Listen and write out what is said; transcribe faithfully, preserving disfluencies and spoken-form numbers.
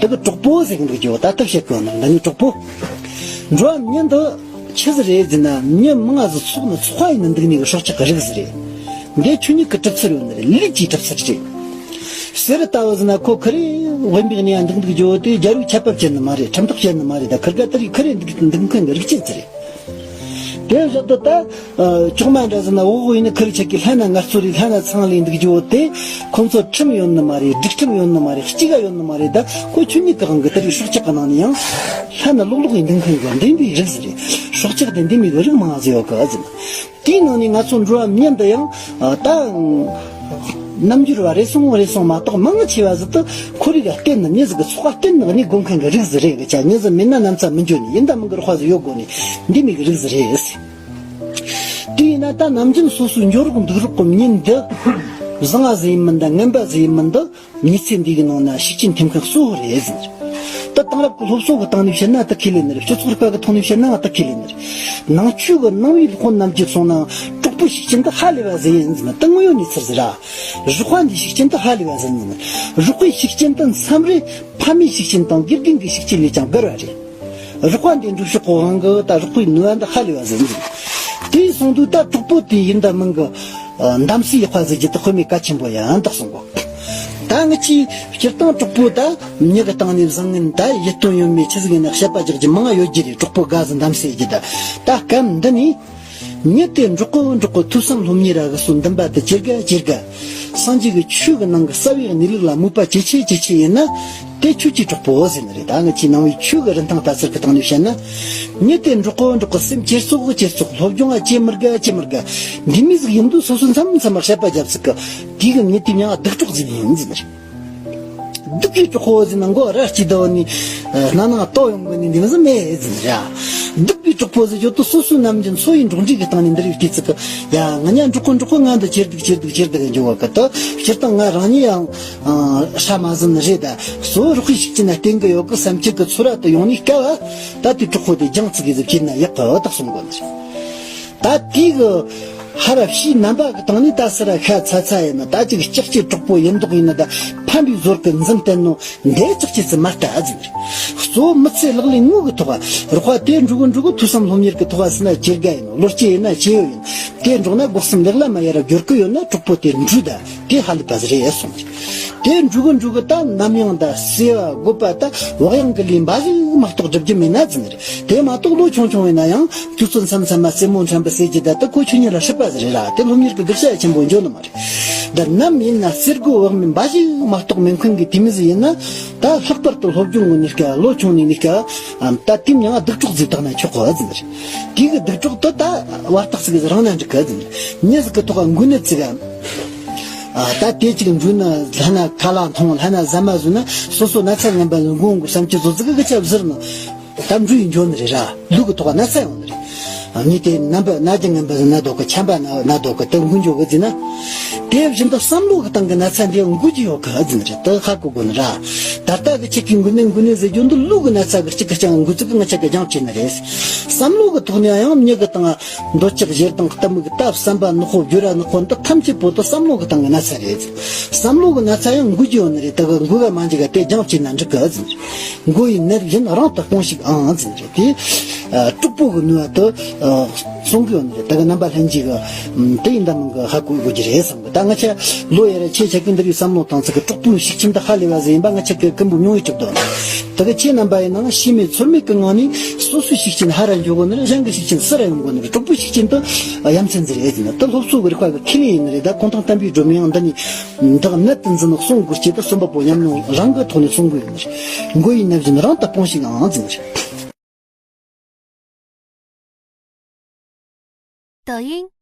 དེ་གི་གྲོགས་པོ་ཟེར་གི་འདུག་ཀྱོ། ད་ལྟ་བཤད་གོ་ནི་འདི་ནི་གྲོགས་པོ། འགྲོ་བ་མྱི་འདི་ཆི་ཟིག་རེད་ཟེར་ན། མྱི་མང་ང་ཟིག་ཚོགས་ནི་ཚོགས་པ་ཡིན་ན་འདུག་ནི་གི་སྲོག་ཆགས་གི་རིགས་ཟིག་རེད། འདི་ཆོས་ཉིད་ཀྱི་གྲུབ་ཚུལ་ཡོད་ནི་རེད། ལུས་ཀྱི་གྲུབ་ཚུལ་རེད། གསེར་ལྟ་བུ་ཟེར་ན་ཁོ་ཁི་རེ་དབེན་པའི་གནས་ཡང་འདུག་འདུག་ཀྱོ། དེ་རྒྱལ་བའི་ཆད་པ་བཅད་ནི་མ་རེད། ཁྲིམས་ཐག་བཅད་ནི་མ་རེད། ད་ཁིར་ག་དེ་རིགས་ཁི་རེ་འདུག་འདུག་མཁན་གི་རིགས་ཅན་ཟིག་རེད། དེ་བཞག་ཏུ་ད། ཨ། ཅོག་མ་འདྲ་ཟེར་ན་འོག་ཡིན་ན་ཁིར་ཆད་ཀྱི་ལྷན་ན་ངལ་རྩོལ་རེད། ལྷན་ན་ཚང་ལས་འདུག་ཀྱོ། དེ་ཁོང་ཚོ་ཁྲིམས་ཡོད་ནི་མ་རེད། སྒྲིག་ཁྲིམས་ཡོད་ནི་མ་རེད། སྤྱི་ག་ཡོད་ནི་མ་རེད། ད་ཁོ་ཆོས་ཉིད་ཀྱི་དབང་གི་དེ་རིགས་སྲོག་ཆགས་ཀྱི་ནང་ནས་ཡང་ལྷན་ན་ལོག་ལོག་ཡིན་འདུག་མཁན་གི་འདི་འདྲའི་རིགས་ཟིག་རེད། སྲོག་ཆགས་དེ་འདི་མོ་གི་རིགས་མང་ཟིག་ཡོད་གི་ཟེར་ན། དེའི་ནང་ནས་ང་ཚོ་འགྲོ་བ་མྱི་འདི་ཡང་ད་རྣལ་འབྱོར་བ་རེ་ཟུང་རེ་ཟུང་མ་གཏོགས་མང་ཆེ་བ་ཟིག་ཏུ་ཁོར་ཡུག་ག་བརྟེན་ནས་མྱི་ཟིག་གི་ཚོགས་པ་བརྟེན་ནས་གནས་དགོས་མཁན་གི་རིགས་ཟིག་རེད་གི། ཆ་མྱི་ཟིག་མེད་ན་ནམ་ཚ་མི་འགྱོ་ནི། ཡིན་ད་མིན་གི་རོགས་པ་ཟིག་ཡོད་དགོས་ནི། འདི་མོ་གི་རིགས་ཟིག་རེད། དེ་ཡིན་ན་ད་ནམ་རྒྱུན་སོ་སོའི་འགྱོ་རོགས་འདུག་རོགས་གི་མྱི་འདི་བཟང་ང་ཟིག་ཡིན་མིན་ད་ངན་པ་ཟིག་ཡིན་མིན་ད། མྱི་ཚེ་འདི་གི་ནང་ན་ཤུགས་རྐྱེན་ཐེབས་མཁན་གཙོ་བོ་རེད་ཟེར། ད་དེང་རབས་ཀྱི་སློབ་གསོ་གི་སྟེང་ནས་བཤད་ན་ད་ཁས་ལེན་ནི་རེད། སྤྱི་ཚོགས་རིག་པ་གི་ཐོག་ནས་བཤད་ན་ད་ཁས་ལེན་ནི་རེད། ནང་ཆོས་གི་ནང་པའི་སློབ་དཔོན་རྣམས་ཀྱིས་གསུངས་ན་གྲོགས་པོའི་ཤུགས་རྐྱེན་དེ་ཧ་ལས་པ་ཟིག་ཡིན་ཟེར་ན་ད་དངོས་ཡོད་གནས་ཚུལ་ཟིག་ར། རོགས་པ་འདིའི་ཤུགས་རྐྱེན་དེ་ཧ་ལས་པ་ཟིག་ཡིན་ཟེར། རོགས་པའི་ཤུགས་རྐྱེན་དེ་མཚམས་རེ་ཕ་མའི་ཤུགས་རྐྱེན་དང་དགེ་རྒན་གྱི་ཤུགས་རྐྱེན་ལས་ཀྱང་བརྒལ་བ་རེད། རོགས་པ་འདི་འགྲོ་ཕྱོགས་གོ་དབང་གི་ད་རོགས་པའི་ནུས་པ་འདི་ཧ་ལས་པ་ཟིག་ཡིན་ཟེར། དེ་སོང་དུས་ད་གྲོགས་པོ་དེ་ཡིན་ད་མིན་གི། ཨ། གདམ་གསེས་ཡག་པ་ཟིག་རྒྱུ་དེ་དཔེ་མེད་གལ་ཆེན་པོ་ཡང་དག་སོང་གོ། ད་ངི་ཆོས་སྤྱིར་བཏང་གྲོགས་པོ་ད་མྱི་གི་སྟེང་ནས་བཟང་ངན་ད་ཡིད་རྟོན་ཡོད་མེད་ཆི་ཟིག་ཡིན་ན་བཤད་པ་རྒྱག་རྒྱུ་མང་ང་ཡོད་རྒྱུ་རེད། གྲོགས་པོ་དགའ་ཟིག་གདམ་གསེས་རྒྱུ་ད། ད་སྐབས་འདི་ནས་མྱི་དེ་འགྲོགས་གོ་འགྲོགས་གོ་ཐོས་བསམ་སློབ་གཉེར་ར་གི་སོ་འདུན་པ་དེ་ཇེ་དགའ་ཇེ་དགའ། སངས་རྒྱས་ཀྱི་ཆོས་ཀྱི་ནང་གི་རྩ་བའི་གནས་ལུགས་ལ་མོས་པ་ཇེ་ཆེ་ཇེ་ཆེ་ཡིན་ན། དེ་ཆོས་ཀྱི་གྲོགས་པོ་ཟེར་ནི་རེད། ད་ངི་ཆོས་ནང་པའི་ཆོས་ཀྱི་རིན་ཐང་ལྟ་ཚུལ་གྱི་སྟེང་ནས་བཤད་ན། མྱི་དེ་འགྲོགས་གོ་འགྲོགས་གོ་སེམས་ཇེ་བཙོག་ཇེ་བཙོག་སློབ་སྦྱོང་ང་བྱེད་མི་དགའ་བྱེད་མི་དགའ། འདི་མོ་ཟིག་ཡིན་དུས་སོ་སོ་མཚམས་མཚམས་མ་བཤད་པ་རྒྱབ་ཟིག་གི། དེ་གི་མྱི་དེ་མྱིང་ང་སྡིག་གྲོགས་ཟེར་ནི་ཡིན་ཟེར་ནི་རེད། སྡིག་པའི་གྲོགས་པོ་ཟེར་ན་མགོ་ར་སྐྱེས་ད་བ་ནི། སྣ་ནང་ལྟོགས་ཡོང་གི་ནི་འདི་མོ་ཟིག་མེད་ཟེར་ནི་རེད། སྡིག་པའི་གྲོགས་པོ་ཟེར་རྒྱུ་དེ་སོ་སོའི་ནམ་རྒྱུན་འཚོ་བའི་འགྲོགས་འདྲིས་ཀྱི་སྟེང་ནས་འདི་རིགས་སྐྱེས་ཚིག་གི། ཡ་ང་ཉ་འགྲོགས་གོ་འགྲོགས་གོ་ང་འདི་ཇེ་སྡུག་ཇེ་སྡུག་ཇེ་སྡུག་འགྱོ་བ་གི་ད། སྤྱིར་བཏང་ང་རང་ཉིད་ཡང་ཧྲ་མ་ཟིན་ནི་རེད་ད། གཙོ་བོ་རོགས་པའི་ཤུགས་རྐྱེན་ལ་བརྟེན་གི་ཡོད་གི་བསམ་སྤྱོད་ཀྱི་ཚོར་བ་དེ་ཡོང་ནས་སྐབས་ད་དེ་གྲོགས་པོ་དེ་སྦྱང་ཚིག་གི་ཟིག་བྱས་ན་ཡག་གི་ད་གསུང་གོ་ནི་རེད། ད་དེ་གི་ཧ་ར་ཕྱིའི་རྣམ་པ་གི་སྟེང་ནས་ད་སི་ར་ཤ་ཚ་ཚ་ཡིན་ན། ད་ཅིག་ལྕགས་ཀྱི་གྲོགས་པོ་ཡིན་མདོག་ཡིན་ན། ད་ཕན་པའི་ཟོར་གི་འཛིན་བསྟན་ནོ་འདི་ལྕགས་ཀྱི་ཚི་མ་ལྟ་ཟིན་རེད། གཙོ་བོ་མི་ཚེ་ལག་ལེན་དངོས་ཀྱི་ཐོག་རོགས་པ་དེ་འགྲོ་གི་འགྲོ་གི་ཐོས་བསམ་སློབ་གཉེར་གྱི་ཐོག་ཟིན་ན་ཇེ་དགའ་ཡིན་ནོ། བློ་སྐྱེད་ཡིན་ན་ཇེ་ཡོད་ཡིན། དེ་འགྲོགས་ན་སྒོ་གསུམ་ལེགས་ལ་མ་ཡ་ར་སྦྱོར་གི་ཡོད་ན་གྲོགས་པོ་དེ་འགྲོས་ད་དེ་ཧ་ལས་པ་ཟིག་རེད་གསུངས། དེ་འགྲོ་གི་འགྲོ་གི་ད་ནམ་ཡང་ད་སེ་བ་དགོས་པ་ད་བག་ཡངས་ཀྱི་ལས་འབའ་ཞིག་མ་གཏོགས་སྒྲུབ་རྒྱུ་མེད་ན་ཟིན་རེད། དེ་མ་གཏོགས་ལོ་ཆུང་ཆུང་ཡིན་ན་ཡང་དུས་ཚོད་མཚམས་མཚམས་མ་སེ་མོ་ཕྲན་བུ་སེ་གྱི་ད་ད་ཁོ་ཆོས་ཉིད་ལ་སྲིད་པ་ཟིག་རེད་ར། དེ་སློབ་གཉེར་གྱི་གུ་ཤ་ཆེན་པོ་འཇོག་ནི་མ་རེད། ད་ནམ་ཡིན་ན་སེ་སྒོ་བག་མེད་འབའ་ཞིག་མ་གཏོགས་མེད་མཁན་གྱི་དེ་མོ་ཟིག་ཡིན་ན། ད་ལྷག་པར་དུ་སློབ་སྦྱོང་གི་ནི་སྐབས་ལོ་ཆུང་ནི་ནི་སྐབས་ད་དེ་མྱང་སྡིག་གྲོགས་ཟིག་བཏགས་ན་ཆོག་གི་ཟིན་རེད། དེ་གི་སྡིག་གྲོགས་དེ་ད་བར་ཐག་ཟིག་རིང་ན་འགྲིག་གི་ཟིན་རེད། མྱི་ཟིག་གི་ཐོག་ག་འགོས་ནད་ཟིག་ག་ཨ། ད་དེ་གཅིག་འགྲོས་ན་ལྷ་ན་ཁ་ལག་འཐུང་། ལྷ་ན་ཟ་མ་ཟོས་ན་སོ་སོ་ན་ཚ་ངན་པ་ཟིག་འགོ་འགོ་བསམ་གྱི་བཟོ་ཟིག་གི་ཆ་བཟིར་ནི། ད་འགྲོས་ཡིན་འགྱོ་ནི་རེད་ར། ལུག་གི་ཐོག་ན་ཚ་ཡོང་ནི་རེད། ཨ་ནི་དེ་རྣམ་པ་ན་རྒྱུ་ངན་པ་ཟིག་ན་དོག་གི། ཆམ་པ་ན་ན་དོག་གི་དེ་འགོ་འགྱོ་གི་ཟིན་ན། དེ་བཞིན་དུ་བསམ་བློ་གི་སྟེང་གི་ན་ཚ་འདི་འགོ་གི་ཡོད་གི་ཟིན་རེད། དེ་ཧ་གོ་དགོས་ནི་ར། ད་ལྟ་གི་ཁྱེད་ཀྱི་འགོས་ནད་འགོས་ནད་ཟེར་རྒྱུ་འདི་ལུག་གི་ན་ཚ་གི་གཅིག་གི་ཅང་འགོས་ཚིག་གི་ང་ཆ་གི་སྦྱང་བྱས་ནི་རེད། བསམ་བློ་གི་ཐོག་ནས་ཡང་མྱི་གི་སྟེང་འདོད་ཆགས་ཞེ་སྡང་གཏི་མུག་ད་བསམ་པ་ནག་པོ་སྦྱོར་བ་ནག་པོ་འདི་ཐམས་ཅད་པོ་དེ་བསམ་བློ་གི་སྟེང་གི་ན་ཚ་རེད། བསམ་བློ་གི་ན་ཚ་ཡང་འགོས་ཀྱི་ཡོད་ནི་རེད། དེ་གི་འགོས་པ་མ་འཇིག་ག་དེ་སྦྱང་བྱས་ན་འགྲིག་གི་ཟིན་རེད། འགོས་ཡི་ནད་བཞིན་རང་དུ་སྤོངས་ཤིག་ཨང་ཟིན་རེད། དེ་གྲོགས་པོ་གི་ནུས་པ་དེ་གསུང་གི་ཡོད་ནི་རེད། དེ་གི་རྣམ་པ་ལྷན་རྒྱས་གི་དེ་ཡིན་ད་མིན་གི་ཧ་གོ་དགོས་ཀྱི་རེད་བསམ་གི། ད་ང་ཆ་ལོ་ཡ་ར་ཆེ་ཆ་གི་འདི་རིགས་བསམ་བློ་བཏང་ཚིག་གི་གྲོགས་པོའི་ཤུགས་རྐྱེན་དེ་ཧ་ལས་པ་ཟིག་ཡིན་པ་ང་ཆ་གི་ཀུན་པོ་མྱོང་ཡི་གྲུབ་དོ། དེ་གི་ཁྱེད་རྣམ་པ་ཡིན་ནའང་ཤེས་མེད་ཚོར་མེད་ཀྱི་ངང་ནས་སོ་སོའི་ཤུགས་རྐྱེན་ཧ་ར་འཇོག་གོ་ནི་རེད། གཞན་གྱི་ཤུགས་རྐྱེན་སུ་ར་ཡོང་གོ་ནི་རེད། གྲོགས་པོའི་ཤུགས་རྐྱེན་དེ་ཡ་མཚན་ཟིག་རེད་ཟེར་ན། དེ་སློབ་གསོ་གི་རིག་པ་གི་ཁས་ལེན་ཡིན་ནི་རེད། ད་གུང་ཐང་བསྟན་པའི་སྒྲོན་མེའང་འདི་ནས་བདག་གནད་དུ་འཛིན་ནོ་གསུང་དགོས་ཀྱི། དེ་རྩོམ་པ་པོ་ཉམས་མྱོང་རང་གི་ཐོག་ནས་གསུང་གི་ཡོད་ནི་རེད། འགོས་ཡི་ནད་བཞིན་རང་དུ་སྤོངས་ཤིག་ཨང་ཟིན་ནི་རེད། 抖音